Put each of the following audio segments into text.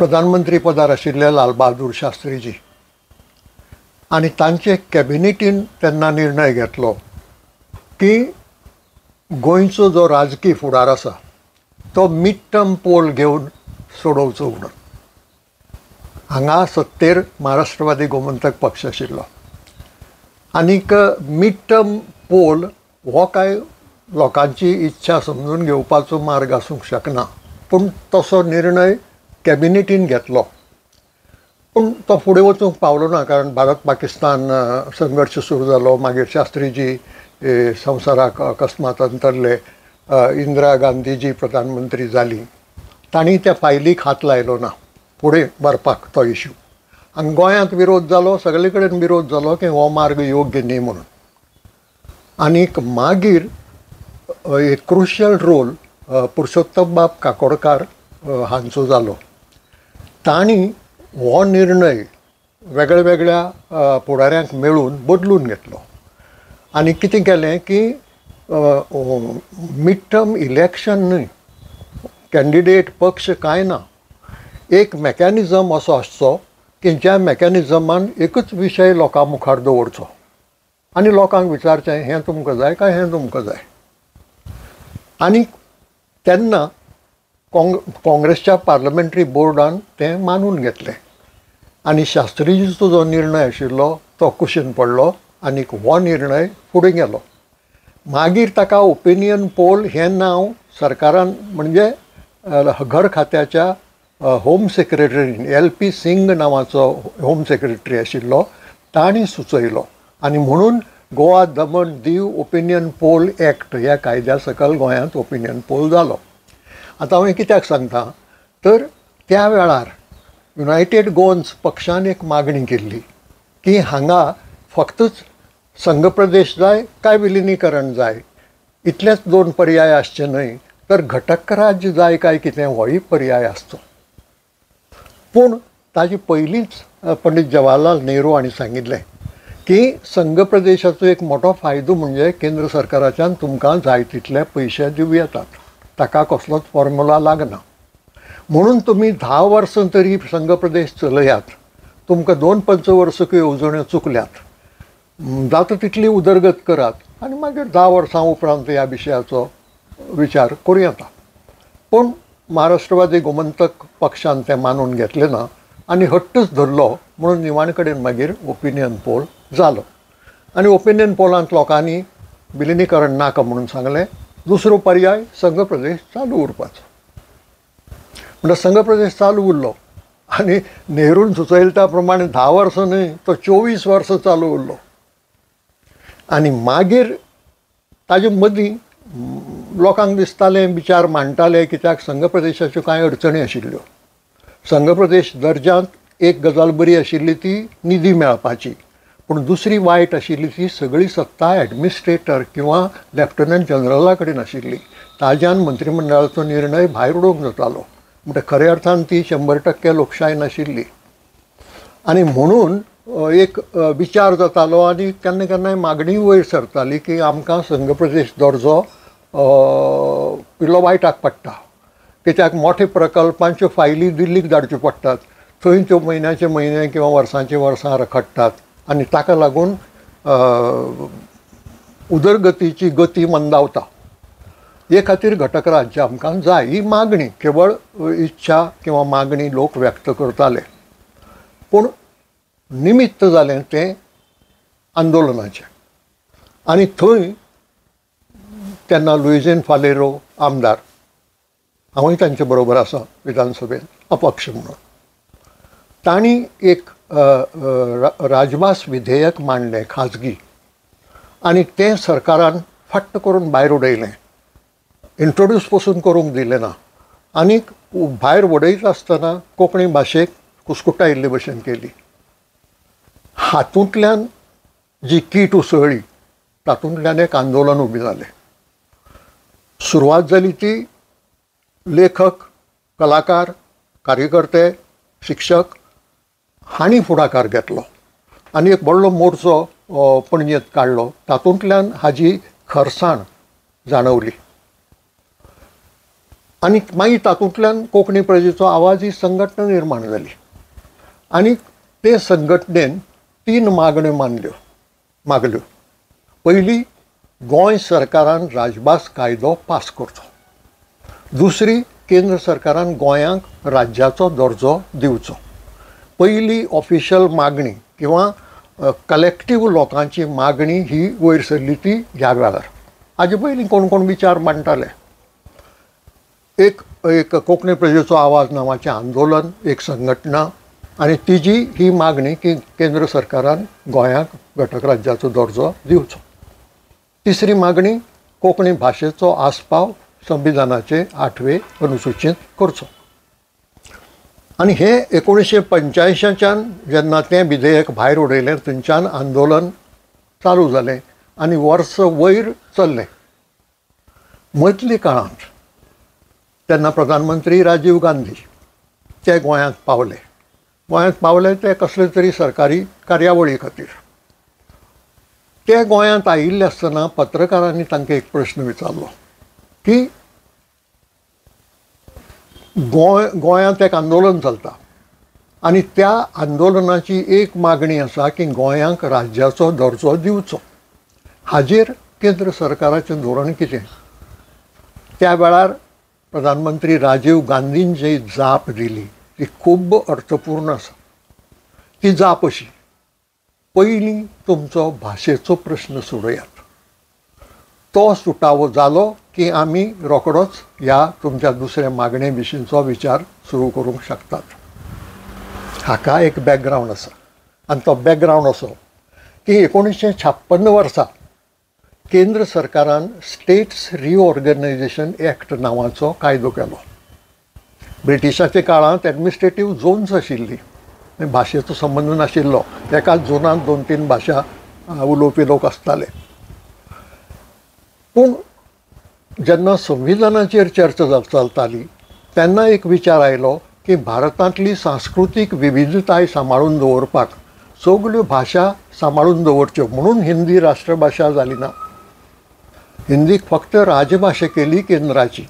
प्रधानमंत्री पदार आशिल्ले लाल बहादूर शास्त्रीजी आनी तांचे कॅबिनेटीन तेन्ना निर्णय घेतलो की गोंयचो जो राजकीय फुडार आसा तो मिड टर्म पोल घेवन सोडोवचो म्हणून. हांगा सत्तेर महाराष्ट्रवादी गोमंतक पक्ष आशिल्लो आनीक मिड टर्म पोल हो काय लोकांची इच्छा समजून घेवपाचो मार्ग आसूंक शकना, पूण तसो निर्णय कॅबिनेटीन घेतलो. पूण तो फुडें वचूंक पावलो ना, कारण भारत पाकिस्तान संघर्श सुरू जालो. मागीर शास्त्रीजी संवसाराक अकस्मात अंतरले, इंदिरा गांधीजी प्रधानमंत्री जाली, तांणी त्या फायलीक हात लायलो ना फुडें व्हरपाक तो इश्यू. आनी गोंयांत विरोध जालो, सगळे कडेन विरोध जालो की हो मार्ग योग्य न्ही म्हणून. आनीक मागीर एक क्रुशियल रोल पुरुषोत्तम बाब काकोडकार हांचो जालो. तांणी हो निर्णय वेगळ्या वेगळ्या फुडाऱ्यांक मेळून बदलून घेतलो आनी कितें केलें की मिड टर्म इलेक्शन न्हय, कॅन्डिडेट पक्ष कांय ना, एक मॅकॅनिजम असो आसचो की ज्या मॅकॅनिजमान एकूच विशय लोकां मुखार दवरचो आनी लोकांक विचारचें हें तुमकां जाय काय हें तुमकां जाय. आनी तेन्ना काँग्रेसच्या पार्लमेंटरी बोर्डान तें मानून घेतलें आनी शास्त्रीजीचो जो निर्णय आशिल्लो तो कुशीन पडलो आनी हो निर्णय फुडें गेलो. मागीर ताका ओपिनियन पोल हें नांव सरकारान म्हणजे घर खात्याच्या होम सेक्रेटरीन एल.पी. सिंग नांवाचो होम सेक्रेटरी आशिल्लो तांणी सुचयलो आनी म्हणून Goa Daman Diu opinion poll act ह्या कायद्या सकयल गोंयांत ओपिनियन पोल जालो. आतां हांव हें कित्याक सांगता तर त्या वेळार युनायटेड गोवन्स पक्षान एक मागणी केल्ली की हांगा फक्तच संघ प्रदेश जाय काय विलिनीकरण जाय, इतलेच दोन पर्याय आसचे न्हय तर घटक राज्य जाय काय कितें होय पर्याय आसचो. पूण ताजे पयलींच पंडित जवाहरलाल नेहरू हांणी सांगिल्लें की संघ प्रदेशाचो एक मोठो फायदो म्हणजे केंद्र सरकाराच्यान तुमकां जाय तितले पयशे दिवं येतात, ताका कसलोच फॉर्मुला लागना, म्हणून तुमी 10 वर्सां तरी संघ प्रदेश चलयात, तुमकां 2 पंचवर्सकी येवजण्यो चुकल्यात, जाता तितली उदरगत करात आनी मागीर 10 वर्सां उपरांत ह्या विशयाचो विचार करूं येता. पूण महाराष्ट्रवादी गोमंतक पक्षान तें मानून घेतलें ना आनी हट्टच धरलो, म्हणून निमाणे कडेन मागीर ओपिनियन पोल जालो आनी ओपिनियन पोलांत लोकांनी विलिनीकरण नाका म्हणून सांगलें, दुसरो पर्याय संघ प्रदेश चालू उरपाचो. म्हणटा संघ प्रदेश चालू उरलो आनी नेहरून सुचयलें त्या प्रमाणे 10 वर्सां न्हय तो 24 वर्सां चालू उरलो. आनी मागीर ताजे मदीं लोकांक दिसतालें, विचार मांडटाले कित्याक संघ प्रदेशाच्यो कांय अडचणी आशिल्ल्यो. संघ प्रदेश दर्जांत एक गजाल बरी आशिल्ली ती निधी मेळपाची, पूण दुसरी वायट आशिल्ली ती सगळी सत्ता एडमिनिस्ट्रेटर किंवा लेफ्टनंट जनरला कडेन आशिल्ली, ताज्यान मंत्रिमंडळाचो निर्णय भायर उडोवंक जातालो. म्हणटा खऱ्या अर्थान ती 100% लोकशाय नाशिल्ली आनी म्हणून एक विचार जातालो आनी केन्ना केन्नाय मागणी वयर सरताली की आमकां संघ प्रदेश दर्जो इल्लो वायटाक पडटा, कित्याक मोठे प्रकल्पांच्यो फायली दिल्लीक धाडच्यो पडटात, थंय त्यो म्हयन्याचे म्हयने किंवा वर्सांची वर्सां रखडटात आनी ताका लागून उदरगतीची गती मंदावता. हे खातीर घटक राज्य आमकां जाय ही मागणी केवळ इच्छा किंवा मागणी लोक व्यक्त करताले. पूण निमित्त जालें तें आंदोलनाचें आनी थंय तेन्ना लुईझिन फालेरो आमदार, हांवूय तांचे बरोबर आसा विधानसभेंत अपक्ष म्हणून, तांणी एक राजभास विधेयक मांडलें खाजगी आनी तें सरकारान फट्ट करून भायर उडयलें, इंट्रोड्यूस पसून करूंक दिलें ना आनीक भायर उडयता आसतना कोंकणी भाशेक कुस्कुटायिल्ले भशेन केली. हातूंतल्यान जी कीट उसळ्ळी तातूंतल्यान एक आंदोलन उबें जालें. सुरवात जाली ती लेखक, कलाकार, कार्यकर्ते, शिक्षक हांणी फुडाकार घेतलो आनी एक व्हडलो मोर्चो पणजेंत काडलो. तातूंतल्यान हाजी खरसाण जाणवली. आनी मागीर तातूंतल्यान कोंकणी प्रजेचो आवाज ही संघटना निर्माण जाली आनी ते संघटनेन 3 मागण्यो मागल्यो. पयली, गोंय सरकारान राजभास कायदो पास करचो. दुसरी, केंद्र सरकारान गोंयांक राज्याचो दर्जो दिवचो. पयली ऑफिशियल मागणी किंवा कलेक्टीव लोकांची मागणी ही वयर सरली ती ह्या वेळार. हाजे पयलीं कोण कोण विचार मांडटाले. एक एक कोंकणी प्रजेचो आवाज नांवाचें आंदोलन, एक संघटना आनी तिजी ही मागणी की केंद्र सरकारान गोंयांक घटक राज्याचो दर्जो दिवचो. तिसरी मागणी, कोंकणी भाशेचो आस्पाव संविधानाचे 8वे अनुसुचींत करचो. आनी हें 1985च्यान जेन्ना तें विधेयक भायर उडयलें थंयच्यान आंदोलन चालू जालें आनी वर्स वयर चल्लें. मदल्या काळांत तेन्ना प्रधानमंत्री राजीव गांधी ते गोंयांत पावले. गोंयांत पावले ते कसले तरी सरकारी कार्यावळी खातीर. ते गोंयांत आयिल्ले आसतना पत्रकारांनी तांकां एक प्रश्न विचारलो की गोंयांत एक आंदोलन चलता आनी त्या आंदोलनाची एक मागणी आसा की गोंयांक राज्याचो दर्जो दिवचो, हाजेर केंद्र सरकाराचें धोरण कितें? त्या वेळार प्रधानमंत्री राजीव गांधीन जी जाप दिली ती खूब अर्थपूर्ण आसा. ती जाप अशी, पयलीं तुमचो भाशेचो प्रश्न सोडयात, तो सुटावो जालो की आमी रोखडोच ह्या तुमच्या दुसऱ्या मागणे विशींचो विचार सुरू करूंक शकतात. हाका एक बॅकग्रावंड आसा आनी तो बॅकग्रावंड असो की 1956 वर्सा केंद्र सरकारान स्टेट्स रिऑर्गनायझेशन एक्ट नांवाचो कायदो केलो. ब्रिटिशाच्या काळांत एडमिनिस्ट्रेटीव झोन्स आशिल्ली, भाशेचो संबंद नाशिल्लो. एकाच झोनांत 2-3 भाशा उलोवपी लोक आसताले. पूण जेन्ना संविधानाचेर चर्चा चलताली तेन्ना एक विचार आयलो की भारतांतली सांस्कृतीक विविधताय सांबाळून दवरपाक सगल्यो भाशा सांबाळून दवरच्यो, म्हणून हिंदी राष्ट्रभाशा जाली ना. हिंदीक फक्त राजभाशा केली केंद्राची,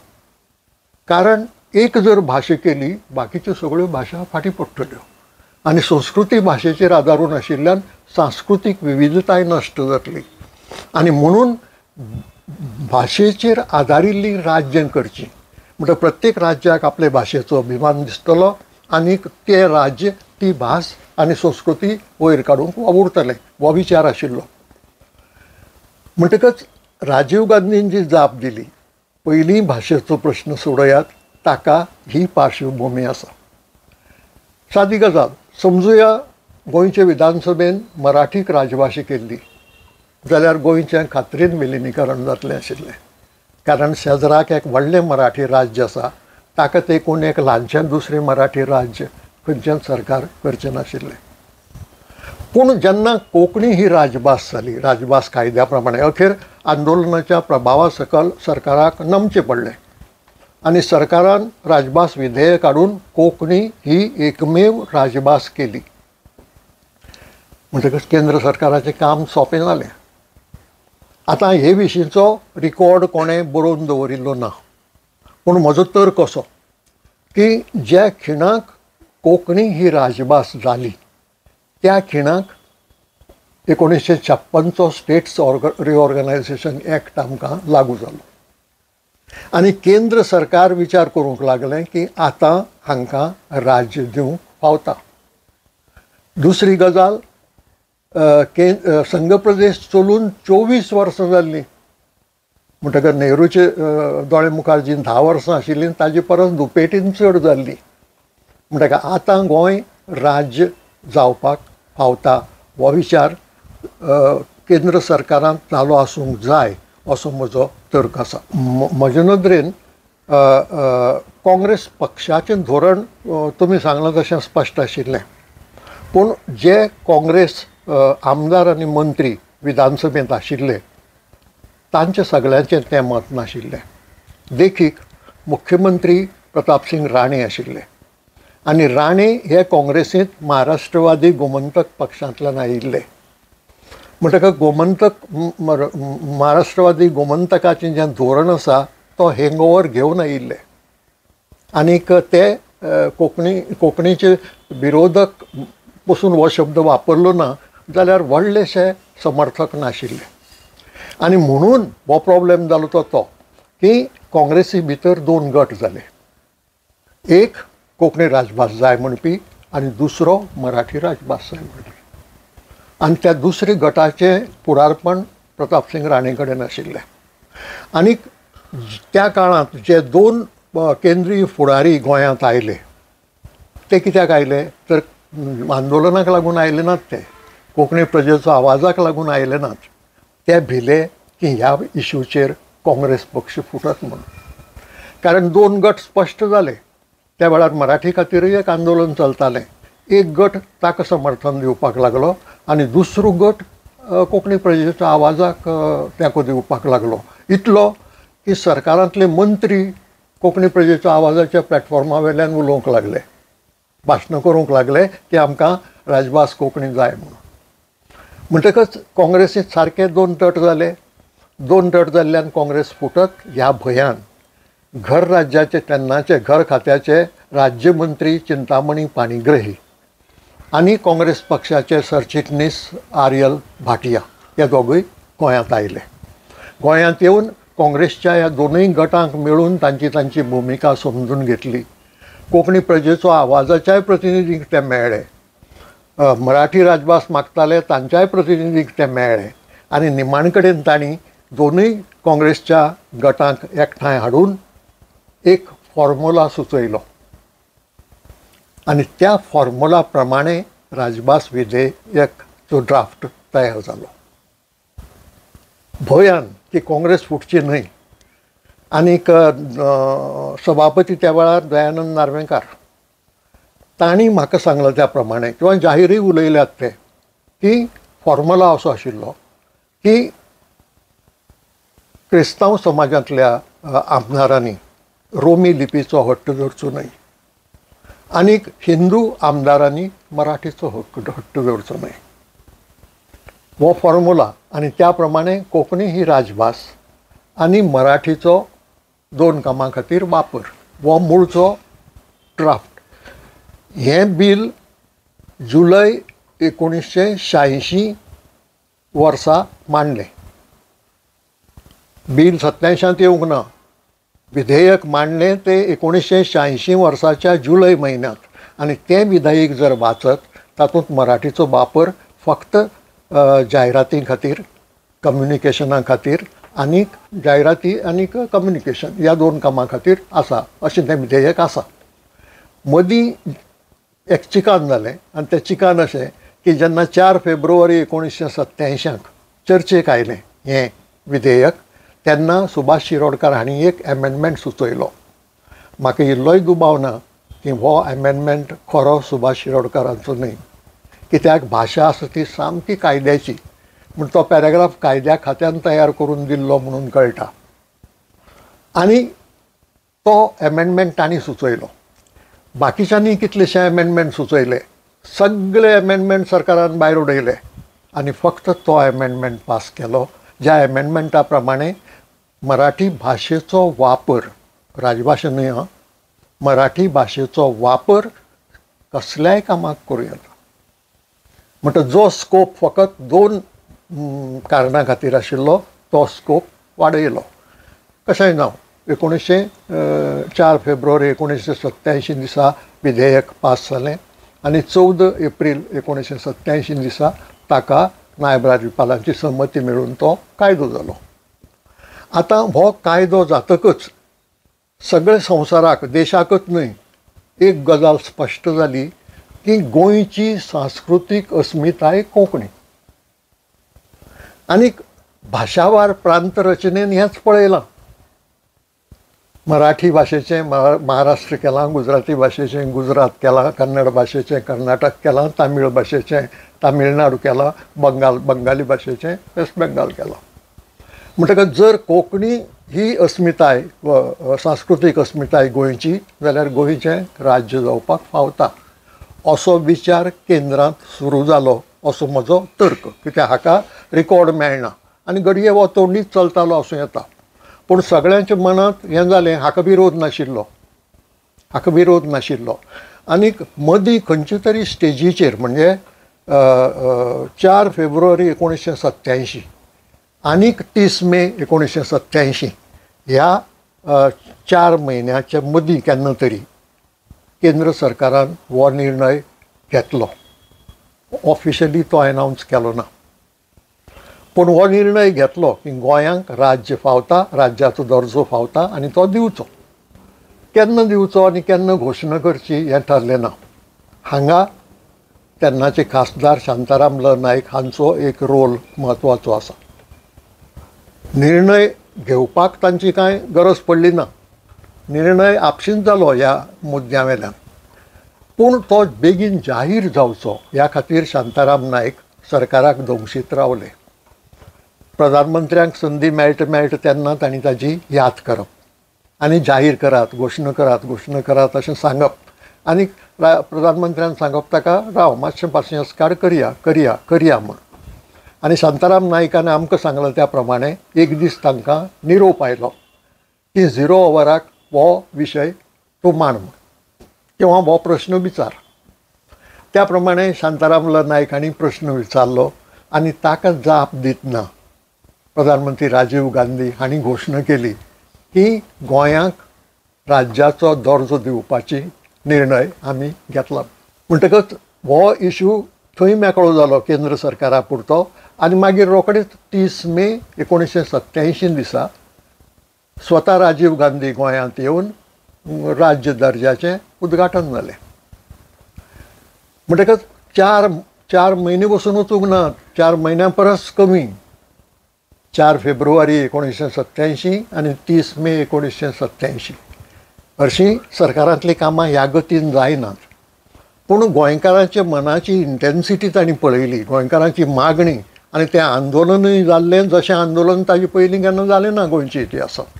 कारण एक जर भाशा केली बाकीच्यो सगळ्यो भाशा फाटीं पडटल्यो आनी संस्कृती भाशेचेर आदारून आशिल्ल्यान सांस्कृतीक विविधताय नश्ट जातली आनी म्हणून भाशेचेर आदारिल्लीं राज्यां करचीं. म्हणटकच प्रत्येक राज्याक आपले भाशेचो अभिमान दिसतलो आनी तें राज्य ती भास आनी संस्कृती वयर काडूंक वावुरतलें, हो विचार आशिल्लो. म्हणटकच राजीव गांधीन जी जाप दिली, पयलीं भाशेचो प्रश्न सोडयात, ताका ही पार्श्वभूमी आसा. सादी गजाल समजुया, गोंयचे विधानसभेन मराठीक राजभाशा केल्ली जाल्यार गोंयचें खात्रीन विलिनीकरण जातलें आशिल्लें, कारण शेजराक एक व्हडलें मराठी राज्य आसा, ताका तेकून एक ल्हानशें दुसरें मराठी राज्य खंयचेंच सरकार करचें नाशिल्लें. पूण जेन्ना कोंकणी ही राजभास जाली, राजभास कायद्या प्रमाणे अखेर आंदोलनाच्या प्रभावा सकल सरकाराक नमचें पडलें आनी सरकारान राजभास विधेयक काडून कोंकणी ही एकमेव राजभास केली. म्हणटकच केंद्र सरकाराचें काम सोंपें जालें. आतां हे विशींचो रिकॉर्ड कोणें बरोवन दवरिल्लो ना, पूण म्हजो तर्क असो की ज्या खिणाक कोंकणी ही राजभास जाली त्या खिणाक 1956चो स्टेट्स रिऑर्गनायझेशन एक्ट आमकां लागू जालो आनी केंद्र सरकार विचार करूंक लागलें की आतां हांकां राज्य दिवंक फावता. दुसरी गजाल, संघ प्रदेश चलून 24 वर्सां जाल्लीं, म्हणटकच नेहरूचे दोळे मुखार जीं 10 वर्सां आशिल्लीं ताजे परस दुपेटीन चड जाल्ली. म्हणटकच आतां गोंय राज्य जावपाक फावता हो विचार केंद्र सरकारान जालो आसूंक जाय असो म्हजो तर्क आसा. म्हजे नदरेन काँग्रेस पक्षाचें धोरण तुमी सांगलां तशें स्पश्ट आशिल्लें, पूण जे काँग्रेस आमदार आनी मंत्री विधानसभेंत आशिल्ले तांचे सगळ्यांचें तें मत नाशिल्लें. देखीक मुख्यमंत्री प्रतापसिंग राणे आशिल्ले आनी राणे हे काँग्रेसींत महाराष्ट्रवादी गोमंतक पक्षांतल्यान आयिल्ले. म्हणटकच गोमंतक महाराष्ट्रवादी गोमंतकाचें जें धोरण आसा तो हँगओवर घेवन आयिल्ले. आनीक ते कोंकणीचे विरोधक पसून हो शब्द वापरलो ना जाल्यार व्हडलेशे समर्थक नाशिल्ले. आनी म्हणून हो प्रॉब्लेम जालो तो तो की काँग्रेसी भितर दोन गट जाले, एक कोंकणी राजभास जाय म्हणपी आनी दुसरो मराठी राजभास जाय म्हणपी. आनी त्या दुसरे गटाचें फुडारपण प्रतापसिंग राणे कडेन आशिल्लें. आनी त्या काळांत जे दोन केंद्रीय फुडारी गोंयांत आयले ते कित्याक आयले तर आंदोलनाक लागून आयले नात, ते कोंकणी प्रजेचो आवाजाक लागून आयले नात. ते भिले की ह्या इशूचेर काँग्रेस पक्ष फुटत म्हणून, कारण दोन गट स्पश्ट जाले. त्या वेळार मराठी खातीरूय एक आंदोलन चलतालें, एक गट ताका समर्थन दिवपाक लागलो आनी दुसरो गट कोंकणी प्रजेच्या आवाजाक तेंको दिवपाक लागलो. इतलो की सरकारांतले मंत्री कोंकणी प्रजेच्या आवाजाच्या प्लॅटफॉर्मा वेल्यान उलोवंक लागले, भाशणां करूंक लागले की आमकां राजभास कोंकणी जाय म्हणून. म्हणटकच काँग्रेसींत सारके दोन तट जाले. दोन तट जाल्ल्यान काँग्रेस फुटत ह्या भंयान घर राज्याचे तेन्नाचे घर खात्याचे राज्यमंत्री चिंतामणी पाणीग्रही आनी काँग्रेस पक्षाचे सरचिटणीस आर.एल. भाटिया हे दोगूय गोंयांत आयले. गोंयांत येवन काँग्रेसच्या ह्या दोनूय गटांक मेळून तांची तांची भुमिका समजून घेतली. कोंकणी प्रजेचो आवाजाच्याय प्रतिनिधींक ते मेळ्ळे, मराठी राजभास मागताले तांच्याय प्रतिनिधींक ते मेळ्ळे आनी निमाण कडेन तांणी दोनूय काँग्रेसच्या गटांक एकठांय हाडून एक फॉर्मुला सुचयलो आनी त्या फॉर्मुला प्रमाणे राजभास विधेयकचो ड्राफ्ट तयार जालो. भंयान की काँग्रेस फुटची न्हय. आनीक सभापती त्या वेळार दयानंद नार्वेंकार, तांणी म्हाका सांगलां त्या प्रमाणे किंवा जाहीरय उलयल्यात ते की फॉर्मुला असो आशिल्लो की क्रिस्तांव समाजांतल्या आमदारांनी रोमी लिपीचो हट्ट धरचो न्हय आनीक हिंदू आमदारांनी मराठीचो हट्ट धरचो न्हय. हो फॉर्मुला आनी त्या प्रमाणे कोंकणी ही राजभास आनी मराठीचो दोन कामां खातीर वापर हो मूळचो ड्राफ्ट. हें बील जुलय 1986 वर्सा मांडलें. बील 87 येवंक ना, विधेयक मांडलें तें 1986 वर्साच्या जुलय म्हयन्यांत आनी तें विधेयक जर वाचत तातूंत मराठीचो वापर फक्त जायराती खातीर, कम्युनिकेशना खातीर आनी जायराती आनी कम्युनिकेशन ह्या दोन कामां खातीर आसा अशें तें विधेयक आसा. मदीं एक चिकान जालें आनी तें चिकान अशें की जेन्ना 4 फेब्रुवारी 1987 चर्चेक आयलें हें विधेयक तेन्ना सुभाष शिरोडकार हांणी एक एमेंडमेंट सुचयलो. म्हाका इल्लोय दुबाव ना की हो एमेंडमेंट खरो सुभाष शिरोडकारांचो न्हय, कित्याक भाशा आसा ती सामकी कायद्याची, म्हूण तो पॅराग्राफ कायद्या खात्यान तयार करून दिल्लो म्हणून कळटा. आनी तो एमेंडमेंट तांणी सुचयलो. बाकीच्यांनी कितलेशे एमेंडमेंट सुचयले, सगळे एमेंडमेंट सरकारान भायर उडयले आनी फक्त तो एमेंडमेंट पास केलो ज्या एमेंडमेंटा प्रमाणे मराठी भाशेचो वापर, राजभाशा न्हय हां, मराठी भाशेचो वापर कसल्याय कामाक करूं येता. म्हणटा जो स्कोप फकत दोन कारणां खातीर आशिल्लो तो स्कोप वाडयलो. कशेंय जावं 4 फेब्रुवारी 1987 दिसा विधेयक पास जालें आनी 14 एप्रील 1987 दिसा ताका नायब राज्यपालांची संमती मेळून तो कायदो जालो. आतां हो कायदो जातकच सगळे संवसाराक, देशाकच न्हय, एक गजाल स्पश्ट जाली की गोंयची सांस्कृतीक अस्मिताय कोंकणी. आनीक भाशावार प्रांत रचनेन हेंच पळयलां. मराठी भाशेचें महाराष्ट्र केलां, गुजराती भाशेचें गुजरात केलां, कन्नड भाशेचें कर्नाटक केलां, तामीळ भाशेचें तामिळनाडू केलां, बंगाली भाशेचें वेस्ट बेंगाल केलां. म्हणटकच जर कोंकणी ही अस्मिताय, सांस्कृतीक अस्मिताय गोंयची जाल्यार गोंयचें राज्य जावपाक फावता असो विचार केंद्रांत सुरू जालो असो म्हजो तर्क. कित्याक हाका रिकॉर्ड मेळना आनी घडये हो तोंडीच चलतालो आसूं येता, पूण सगळ्यांच्या मनांत हें जालें, हाका विरोध नाशिल्लो. हाका विरोध नाशिल्लो. आनीक मदीं खंयचे तरी स्टेजीचेर म्हणजे 4 फेब्रुवारी 1987 आनीक 30 मे 1987 ह्या 4 म्हयन्याच्या मदीं केन्ना तरी केंद्र सरकारान हो निर्णय घेतलो. ऑफिशियली तो एनावन्स केलो ना, पूण हो निर्णय घेतलो की गोंयांक राज्य फावता, राज्याचो दर्जो फावता आनी तो दिवचो. केन्ना दिवचो आनी केन्ना घोशणा करची हें ठरलें ना. हांगा तेन्नाचे खासदार शांताराम ल नायक हांचो एक रोल म्हत्वाचो आसा. निर्णय घेवपाक तांची कांय गरज पडली ना, निर्णय आपशींच जालो ह्या मुद्द्या वेल्यान. पूण तो बेगीन जाहीर जावचो ह्या खातीर शांताराम नायक सरकाराक धोंगशीत रावले. प्रधानमंत्र्यांक संदी मेळटा मेळटा तेन्ना तांणी ताजी याद करप आनी जाहीर करात, घोशणा करात, घोशणा करात अशें सांगप आनी प्रधानमंत्र्यान सांगप ताका राव मातशें पासियेंस काड, करया करया करया म्हूण. आनी शांताराम नायकान आमकां सांगलां त्या प्रमाणे एक दीस तांकां निरोप आयलो की 0 अवराक हो विशय तूं मांड म्हूण किंवा हो प्रश्न विचार. त्या प्रमाणे शांताराम ल नायक हांणी प्रश्न विचारलो आनी ताका जाप दितना प्रधानमंत्री राजीव गांधी हांणी घोशणा केली की गोंयांक राज्याचो दर्जो दिवपाची निर्णय आमी घेतला. म्हणटकच हो इशू थंय मेकळो जालो केंद्र सरकारा पुरतो. आनी मागीर रोखडेच 30 मे 1987 दिसा स्वता राजीव गांधी गोंयांत येवन राज्य दर्जाचें उद्घाटन जालें. म्हणटकच चार म्हयने बसून वचूंक ना, 4 म्हयन्यां परस कमी. 4 फेब्रुवारी 1987 आनी 30 मे 1987 हरशीं सरकारांतलीं कामां ह्या गतीन जायनात, पूण गोंयकारांच्या मनाची इंटेन्सिटी तांणी पळयली, गोंयकारांची मागणी आनी तें आंदोलनूय जाल्लें जशें आंदोलन ताजे पयलीं केन्ना जालें ना गोंयच्या इतिहासांत.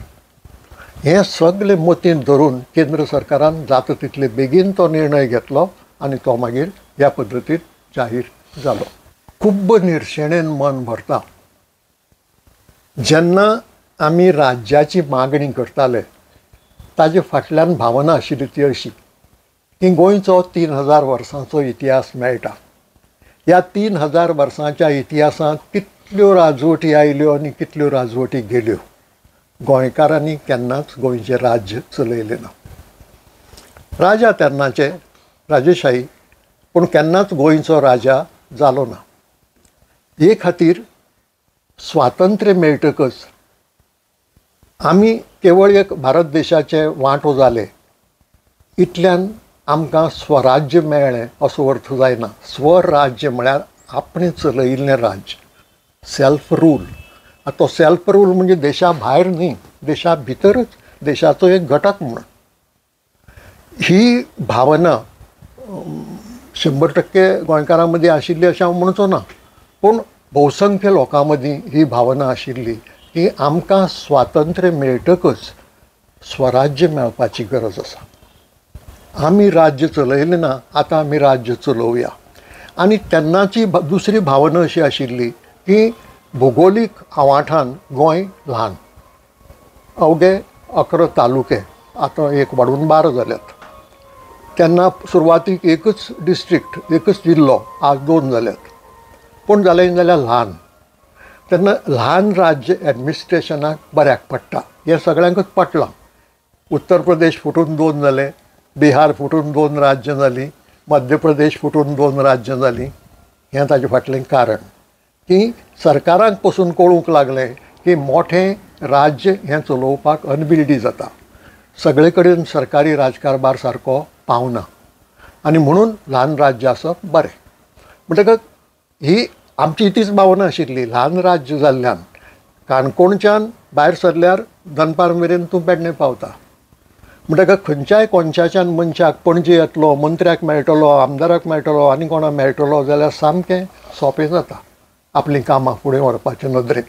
हें सगळें मतींत धरून केंद्र सरकारान जाता तितले बेगीन तो निर्णय घेतलो आनी तो मागीर ह्या पद्दतीन जाहीर जालो. खूब्ब निर्शेणेन मन भरता जेन्ना आमी राज्याची मागणी करताले ताजे फाटल्यान भावना आशिल्ली ती अशी की गोंयचो 3000 वर्सांचो इतिहास मेळटा. ह्या 3000 वर्सांच्या इतिहासांत कितल्यो राजवटी आयल्यो आनी कितल्यो राजवटी गेल्यो, गोंयकारांनी केन्नाच गोंयचें राज्य चलयलें ना. राजा तेन्नाचे राजेशाही, पूण केन्नाच गोंयचो राजा जालो ना. हे खातीर स्वातंत्र्य मेळटकच आमी केवळ एक भारत देशाचे वांटो जाले इतल्यान आमकां स्वराज्य मेळ्ळें असो अर्थ जायना. स्वराज्य म्हळ्यार आपणें चलयिल्लें राज्य, सेल्फ रूल. आतां तो सेल्फ रूल म्हणजे देशा भायर न्ही, देशा भितरच देशाचो एक घटक म्हणून. ही भावना 100% गोंयकारां मदीं आशिल्ली अशें हांव म्हणचो ना, पूण भोवसंख्य लोकां मदीं ही भावना आशिल्ली की आमकां स्वातंत्र्य मेळटकच स्वराज्य मेळपाची गरज आसा. आमी राज्य चलयलें ना, आतां आमी राज्य चलोवया. आनी तेन्नाची दुसरी भावना अशी आशिल्ली की भुगोलीक आवाठान गोंय ल्हान, अवघे 11 तालुके, आतां एक वाडून 12 जाल्यात. तेन्ना सुरवातीक एकच डिस्ट्रिक्ट, एकच जिल्लो, आज 2 जाल्यात, पूण जालें जाल्यार ल्हान. तेन्ना ल्हान राज्य एडमिनिस्ट्रेशनाक बऱ्याक पडटा हें सगळ्यांकूच पटलां. उत्तर प्रदेश फुटून 2 जाले, बिहार फुटून 2 राज्यां जालीं, मध्य प्रदेश फुटून 2 राज्यां जालीं. हें ताजें फाटलें कारण की सरकारांक पसून कळूंक लागलें की मोठें राज्य हें चलोवपाक अनबिल्डी जाता, सगळे कडेन सरकारी राजकारभार सारको पावना आनी म्हणून ल्हान राज्य आसप बरें. म्हणटकच ही आमची तीच भावना आशिल्ली. ल्हान राज्य जाल्ल्यान काणकोणच्यान भायर सरल्यार दनपार मेरेन तूं पेडणे पावता, म्हणटकच खंयच्याय कोनशाच्यान मनशाक पणजे येतलो, मंत्र्याक मेळटलो, आमदाराक मेळटलो आनी कोणाक मेळटलो जाल्यार सामकें सोंपें जाता आपलीं कामां फुडें व्हरपाचे नदरेन.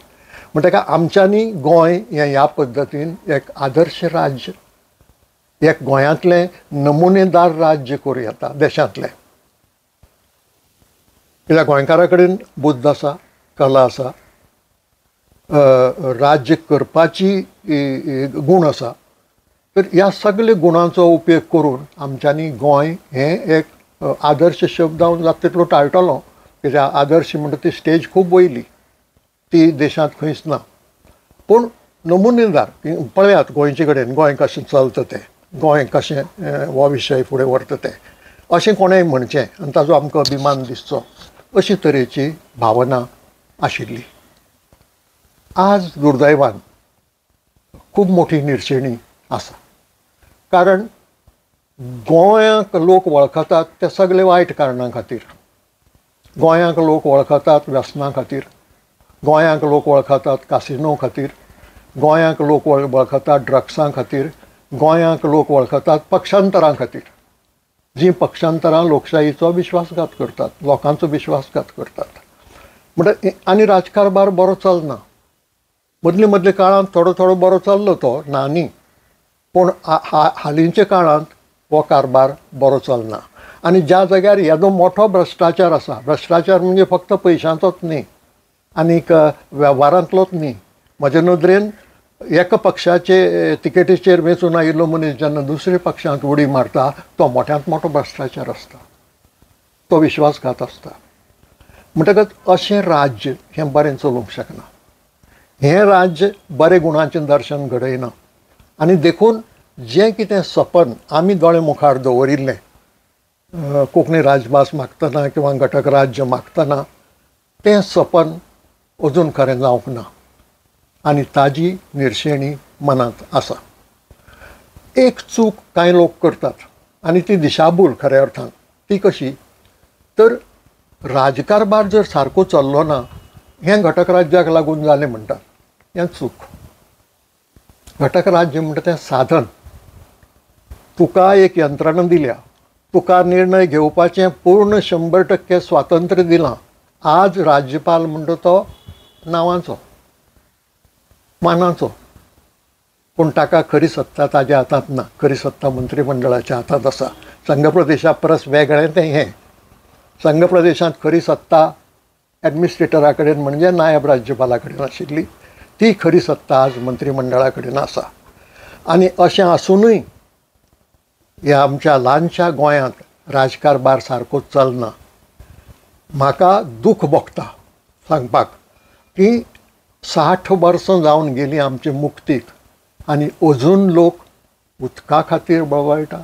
म्हणटकच आमच्यांनी गोंय हें ह्या पद्दतीन एक आदर्श राज्य, एक गोंयांतलें नमुनेदार राज्य करूं येता देशांतलें. कित्याक गोंयकारां कडेन बुद्द आसा, कला आसा, राज्य करपाची गूण आसा. तर ह्या सगळे गुणांचो उपयोग करून आमच्यांनी गोंय हें एक आदर्श शब्द हांव जाता तितलो टाळटलो, कित्याक आदर्श म्हणटा ती स्टेज खूब वयली, ती देशांत खंयच ना. पूण नमुनेदार पळयात गोंयचे कडेन, गोंय कशें चलता तें, गोंय कशें हो विशय फुडें व्हरता तें, अशें कोणेंय म्हणचें आनी ताजो आमकां अभिमान दिसचो अशी तरेची भावना आशिल्ली. आज दुर्दैवान खूब मोठी निर्शेणी आसा, कारण गोंयाक लोक वळखतात ते सगळे वायट कारणां खातीर. गोंयाक लोक वळखतात व्यसनां खातीर, गोंयाक लोक वळखतात कासिनो खातीर, गोंयाक लोक वळखतात ड्रग्सां खातीर, गोंयाक लोक वळखतात पक्षांतरां खातीर, जीं पक्षांतरां लोकशाहीचो विश्वासघात करतात, लोकांचो विश्वासघात करतात. म्हणटा आनी राजकारभार बरो चलना. मदले मदले काळांत थोडो थोडो बरो चल्लो तो ना न्ही, पूण हालींच्या काळांत हो कारभार बरो चलना. आनी ज्या जाग्यार येदो मोठो भ्रश्टाचार आसा, भ्रश्टाचार म्हणजे फक्त पयशांचोच न्ही आनीक वेव्हारांतलोच न्ही, म्हजे नदरेन एका पक्षाचे तिकेटीचेर वेंचून आयिल्लो मनीस जेन्ना दुसऱ्या पक्षांत उडी मारता तो मोठ्यांत मोठो भ्रश्टाचार आसता, तो विश्वासघात आसता. म्हणटकच अशें राज्य हें बरें चलोवंक शकना, हें राज्य बरें गुणांचें दर्शन घडयना. आनी देखून जें कितें सपन आमी दोळे मुखार दवरिल्लें, कोंकणी राजभास मागतना किंवा घटक राज्य मागतना, तें सपन अजून खरें जावंक ना आनी ताजी निर्शेणी मनांत आसा. एक चूक कांय लोक करतात आनी ती दिशाभूल खऱ्या अर्थान, ती कशी तर राजकारभार जर सारको चल्लो ना हें घटक राज्याक लागून जालें म्हणटात, हें चूक. घटक राज्य म्हणटा तें साधन, तुका एक यंत्रणा दिल्या, तुका निर्णय घेवपाचें पूर्ण 100% स्वातंत्र्य दिलां. आज राज्यपाल म्हणटा तो नांवाचो मानाचो, पूण ताका खरी सत्ता ताज्या हातांत ना, खरी सत्ता मंत्रिमंडळाच्या हातांत आसा. संघ प्रदेशा परस वेगळें तें हें. संघ प्रदेशांत खरी सत्ता एडमिनिस्ट्रेटरा कडेन म्हणजे नायब राज्यपाला कडेन आशिल्ली, ती खरी सत्ता आज मंत्रिमंडळा कडेन आसा. आनी अशें आसुनूय ह्या आमच्या ल्हानशा गोंयांत राजकारभार सारको चलना. म्हाका दूख भोगता सांगपाक की 60 वर्सां जावन गेलीं आमचे मुक्तीक आनी अजून लोक उदका खातीर बळबळटा.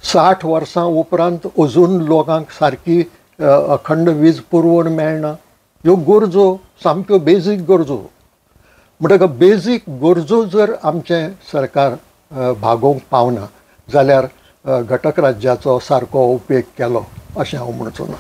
60 वर्सां उपरांत अजून लोकांक सारकी अखंड वीज पुरवण मेळना. ह्यो गरजो सामक्यो बेजीक गरजो, म्हणटकच बेजीक गरजो जर आमचें सरकार भागोवंक पावना जाल्यार घटक राज्याचो सारको उपेग केलो अशें हांव म्हणचो ना.